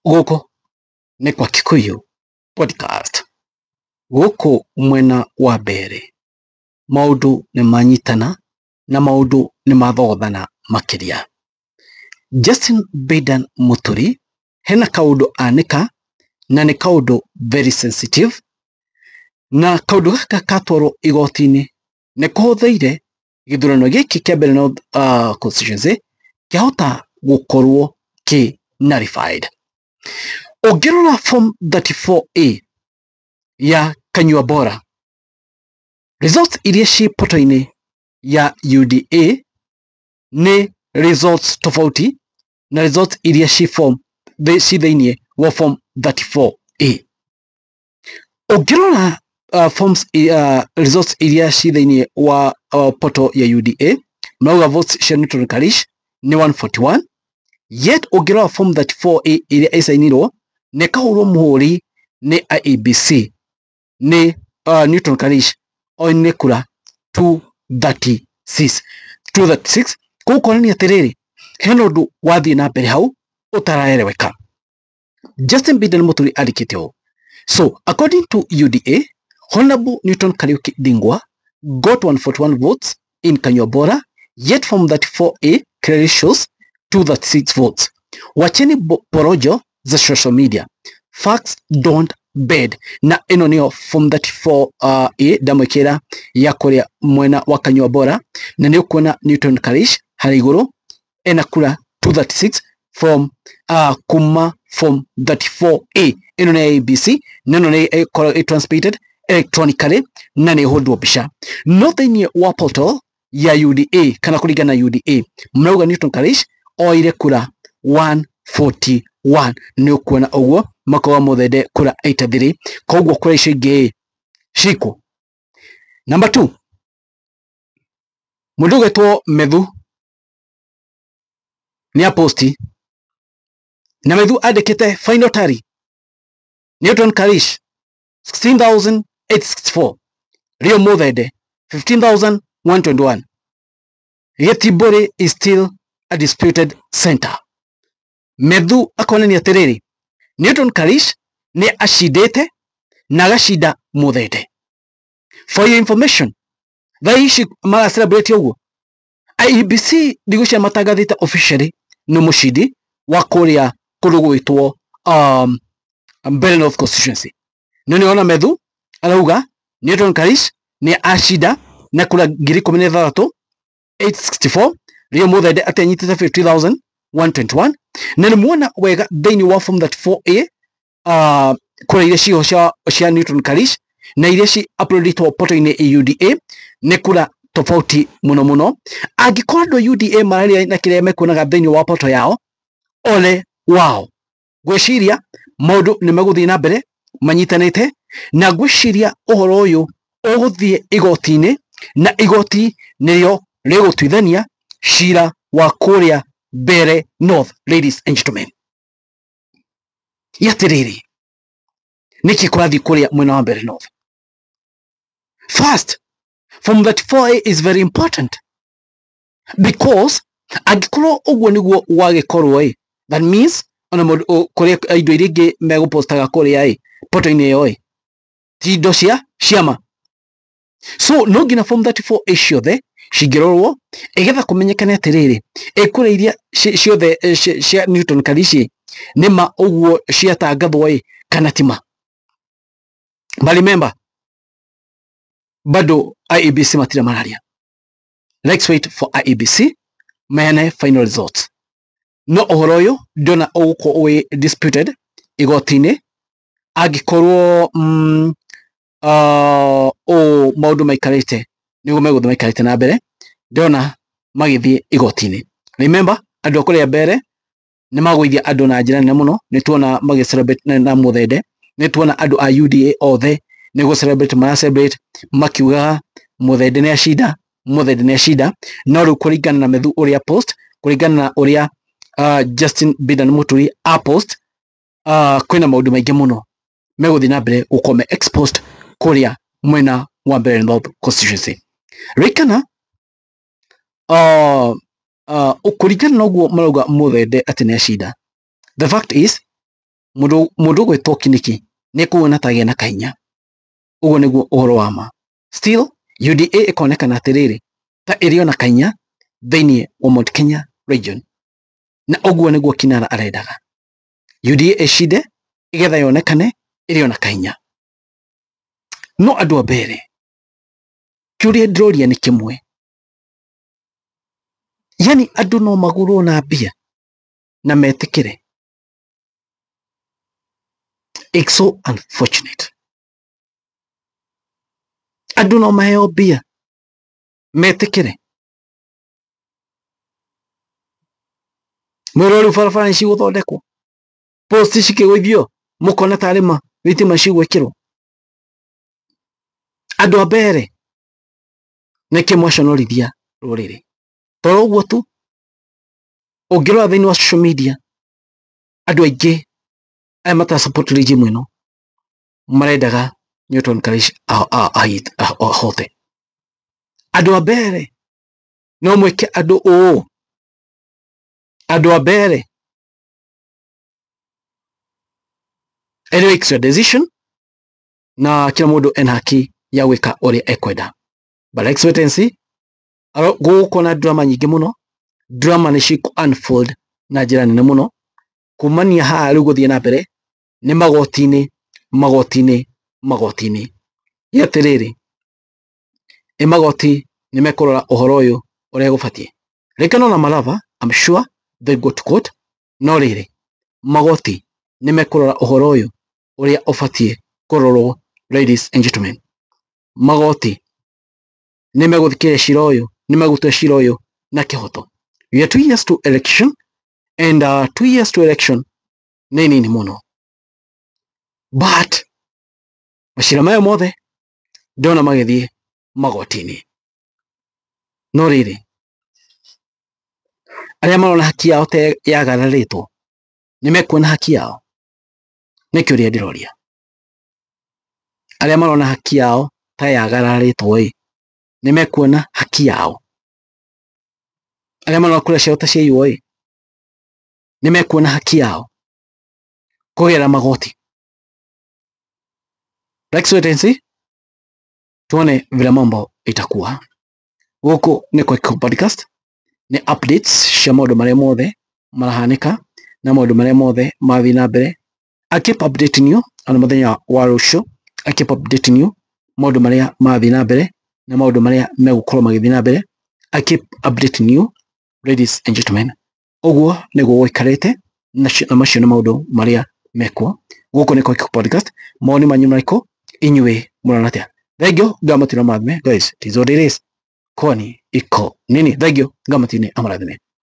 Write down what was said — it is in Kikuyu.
Gũkũ nĩ kwa Kikuyu Podcast. Gũkũ mwena wa mbere maũndũ nĩ manyitana na maũndũ nĩ mathogothana makĩria. Justin Bedan Muturi hena kaũndũ anĩka na nĩ kaũndũ very sensitive, na kaũndũ gaka katwarwo igoti-inĩ nĩ kũhũthĩire gĩthurano gĩkĩ kĩa Mbeere North constituency kĩahota gũkorwo kĩ nullified. Ũngĩrora form 34A ya Kanyua Bora, results iria ciĩ poto-inĩ ya UDA nĩ results tofauti na results iria ci form ci thĩinĩ wa form 34A. Ũngĩrora forms results iria ci thĩinĩ wa poto ya UDA, marauga votes cia Newton Karish nĩ 141, yet ũngĩrora form 34A ĩrĩa ĩcainirwo na ĩkahũrwo mũhũri nĩ IEBC nĩ Newton Karish oinire kura 236 236. Kũu kuonania atĩrĩrĩ, hena ũndũ wathiĩ na mbere hau ũtaraeleweka. Justin Biden Muturi andĩkĩte ũũ: "So according to UDA, Honorable Newton Kariuki Ndingwa got 141 votes in Kanyuambora, yet form 34A clearly shows 236 votes. Wacheni porojo za social media. Facts don't bend." Na ĩno nĩyo form 34 A ndamwĩkĩra ya kũrĩa mwena wa Kanyuambora, na nĩ ũkuona Newton Karish harĩa igũrũ ena kura 236 from kuma form 34A. Ĩno nĩ ABC na ĩno nĩ ĩkoragwo ĩ transmitted electronically na nĩ ĩhũndwo mbica. No thĩinĩ wa portal ya UDA, kana kũringana na UDA, marauga Newton Karish oire kura 141. Nĩ ũkuona ũguo makoga Muthende kura 83, koguo kura icio ingĩ cikũ. Number 2, mũndũ ũgwĩtwo Methu nĩ aposti, na Methu andĩkĩte: "Final tally, Newton Karish 16,864, Rio Muthende 15,121. Gĩtimbũrĩ is still a disputed center." Methu akonania atĩrĩrĩ, Newton Karish nĩ acindĩte na agacinda Muthende. For your information, thaa ici mara celebrate ũguo, IEBC ndigũcia matangathĩte officially nĩ mũcindi wa kũrĩa kũndũ gwĩtwo Mbeere North constituency. No nĩ ona Methu arauga Newton Karish nĩ acinda na kura 16,864, Rio Muthende atĩ anyitĩte 50,121. Na nĩ muona wega thĩinĩ wa form 34A kura iria ciho cia Newton Karish na iria ci uploadĩtwo portal-inĩ UDA nĩ kura tofauti mũno mũno. Angĩkorwo andũ a UDA mararia na kĩrĩa mekuonaga thĩinĩ wa portal yao, ole wao. Ngwĩciria maũndũ nĩ megũthiĩ na mbere manyitanĩte, na ngwĩciria ũhoro ũyũ ũgũthiĩ igoti-inĩ, na igoti nĩrĩo rĩgũtuithania cira wa kũrĩa Mbeere North. Ladies and gentlemen, atĩrĩrĩ, nĩkĩ kũrathiĩ kũrĩa mwena wa Mbeere North? First, form 34A is very important because angĩkorwo ũguo nĩguo gwagĩkorwo ĩ, that means ona mũndũ kũrĩa indo iria ingĩ megũpostaga kũrĩa ĩ portal-inĩ ĩyo ĩ ti indo cia ciama. So no nginya form 34A ciothe cingĩrorwo ĩgetha kũmenyekane atĩrĩrĩ, ĩ kũrĩa iria ciothe cia Newton Karish nĩ ma ũguo ciatangathwo ĩ kana ti ma. But remember, bado IEBC matirĩ mararia. Let's wait for IEBC meane final results. No ũhoro ũyũ ndĩrona ũgũkorwo wĩ disputed igoti-inĩ angĩkorwo ũũ maũndũ maikarĩte nĩguo megũthiĩ maikarĩte na mbere, ndĩrona magĩthiĩ igoti-inĩ. Remember, andũ a kũrĩa Mbeere nĩ magũithia andũ na njĩra nene mũno. Nĩ tuona magĩ celebrate na Muthende, nĩ tuona andũ a UDA othe nĩ gũ celebrate mara celebrate makiugaga Muthende nĩ acinda, Muthende nĩ acinda. No rĩu kũringana na Methu ũrĩa post, kũringana na ũrĩa Justin Bidan Muturi a post, kwĩna maũndũ maingĩ mũno megũthiĩ na mbere gũkorwo me exposed kũrĩa mwena wa Mbeere North constituency. Ririkana, kũringana na ũguo marauga Muthende atĩ nĩ acinda, the fact is Mundu gwitwo Kindiki ni kuona ta na kahinya. Uguo niguo uhoro wa ma. Still UDA ikonekana atiriri ta ĩrĩ ona kahinya thiini wa Mount Kenya region, na uguo niguo Kinara arendaga UDA ĩcinde igetha yonekane ĩrĩ ona kahinya. No andu a mbere kĩũria ndĩroria nĩ kĩmwe, yani andu no magũrwo na mbia na metĩkĩre. It's so unfortunate. Andu no maheo mbia metĩkĩre. Mwĩrwo rĩu barabara nĩ cigũthondekwo, post cikĩgũithio, mũkona tarĩ ma thitima cigwĩkĩrwo. Andũ a mbere nĩkĩ mwaconorithia rũrĩrĩ? Toro ũguo tu, ũngĩrora thĩinĩ wa social media andũ aingĩ aya mata support regime ĩno marendaga Newton Karish ahote. Andũ a mbere no mwĩke andũ ũũ, andũ a mbere. Anyway, it's your decision, na kila mũndũ ena haki ya gwĩka ũrĩa ekwenda. But let's wait and see. Gũgũkorwo na drama nyingĩ mũno, drama nĩ ciku unfold na njĩra nene mũno kumania haha rĩu gũthiĩ na mbere nĩ magoti-inĩ, magoti-inĩ, magoti-inĩ. Nĩ atĩrĩrĩ, ĩ magoti nĩ mekũrora ũhoro ũyũ ũrĩa gũbatiĩ. Rĩngĩ na Malava, I'm sure they go to court, no rĩrĩ magoti nĩ mekũrora ũhoro ũyũ ũrĩa ũbatiĩ kũrorwo. Ladies and gentlemen, magoti nĩ megũthikĩrĩria cira ũyũ, nĩ megũtua cira ũyũ na kĩhoto. We are 2 years to election, and 2 years to election nĩ nini mũno, but macira maya mothe ndona magĩthiĩ magoti-inĩ. No rĩrĩ, arĩa marona haki yao ta yagararĩtwo nĩ mekuona haki yao? Nĩ kĩũria ndĩroria. Arĩa marona haki yao ta yagararĩtwo ĩ, nĩ mekuona haki yao? Arĩa marona kura ciao ta ciaiywo ĩ, nĩ mekuona haki yao kũgerera magoti? Let's wait and see, tuone vile mambo itakuwa. Gũkũ nĩ Kwekiko Podcast, nĩ updates cia maũndũ marĩa mothe marahanĩka na maũndũ marĩa mothe marathiĩ na mbere. I keep updating you ona mũthenya wa rũciũ. I keep updating you maũndũ marĩa marathiĩ na mbere na maũndũ marĩa megũkorwo magĩthiĩ na mbere. I keep updating you, ladies and gentlemen. Ũguo nĩguo gũikarĩte, na macio nĩ maũndũ marĩa mekuo. Gũkũ nĩ Kwekiko Podcast. Mawoni manyu marĩkũ? Inyuĩ mũrona atĩa? Thank you. Ngamatino marathime. Guys, it is what it is. Kwani iko nini? Thank you. Ngamatine amarathime.